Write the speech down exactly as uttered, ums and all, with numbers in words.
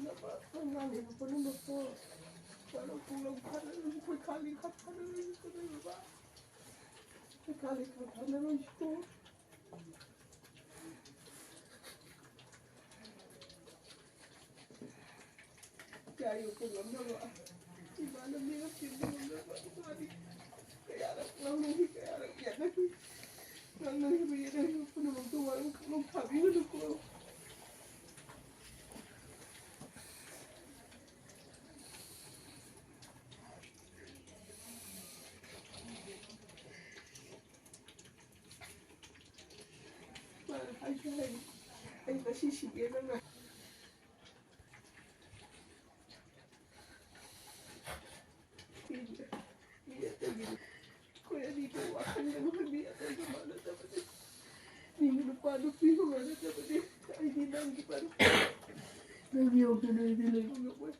ꯑꯉꯥꯡ ꯂꯩꯕ ꯄꯨꯝꯅꯃꯛꯇꯣ ꯄꯨꯂꯞ ꯄꯨꯂꯞ ꯐꯥꯅꯔꯣꯏꯁꯤ, ꯄꯩꯈꯥ ꯂꯩꯈꯥ ꯐꯥꯅꯔꯣꯏꯁꯤ, ꯄꯨꯝꯅꯃꯛ ꯄꯩꯈꯥ ꯂꯩꯈꯥ ꯐꯥꯅꯔꯣꯏꯁꯤꯀꯣ꯫ ꯌꯥꯏꯌꯦ, ꯄꯨꯡ ꯑꯃ ꯏꯃꯥꯅ ꯃꯤꯔꯛ ꯇꯤꯟꯕ ꯉꯝꯅꯕ ꯏꯃꯥꯗꯤ ꯀꯌꯥꯔꯛ ꯉꯥꯡꯅꯈꯤ, ꯀꯌꯥꯔꯛ ꯌꯦꯠꯅꯈꯤ꯫ ꯉꯥꯡꯅꯈꯤꯕ ꯌꯦꯠꯅꯈꯤꯕ ꯄꯨꯝꯅꯃꯛꯇꯣ ꯋꯥꯔꯧ ꯄꯨꯛꯅꯧ ꯊꯥꯕꯤꯒꯅꯨꯀꯣ꯫ ꯃꯥꯅ ꯍꯥꯏꯁꯨ ꯍꯥꯏꯔꯤ, "ꯑꯩ ꯉꯁꯤ ꯁꯤꯒꯦ ꯅꯪꯅ"꯫ ꯃꯤ, ꯃꯤ ꯑꯇꯩꯒꯤ, ꯑꯩꯈꯣꯏ ꯑꯅꯤꯒꯤ ꯋꯥꯈꯜꯒ ꯃꯤ ꯑꯇꯩꯒ ꯃꯥꯟꯅꯗꯕꯅꯤ꯫ ꯃꯤꯒꯤ ꯅꯨꯄꯥ ꯅꯨꯄꯤꯒ ꯃꯥꯟꯅꯗꯕꯅꯤ꯫ ꯑꯩꯗꯤ ꯅꯪꯒꯤ ꯃꯔꯨꯞ, ꯅꯪ ꯌꯥꯎꯗꯅ ꯑꯩꯗꯤ ꯂꯩꯕ ꯉꯝꯃꯣꯏ꯫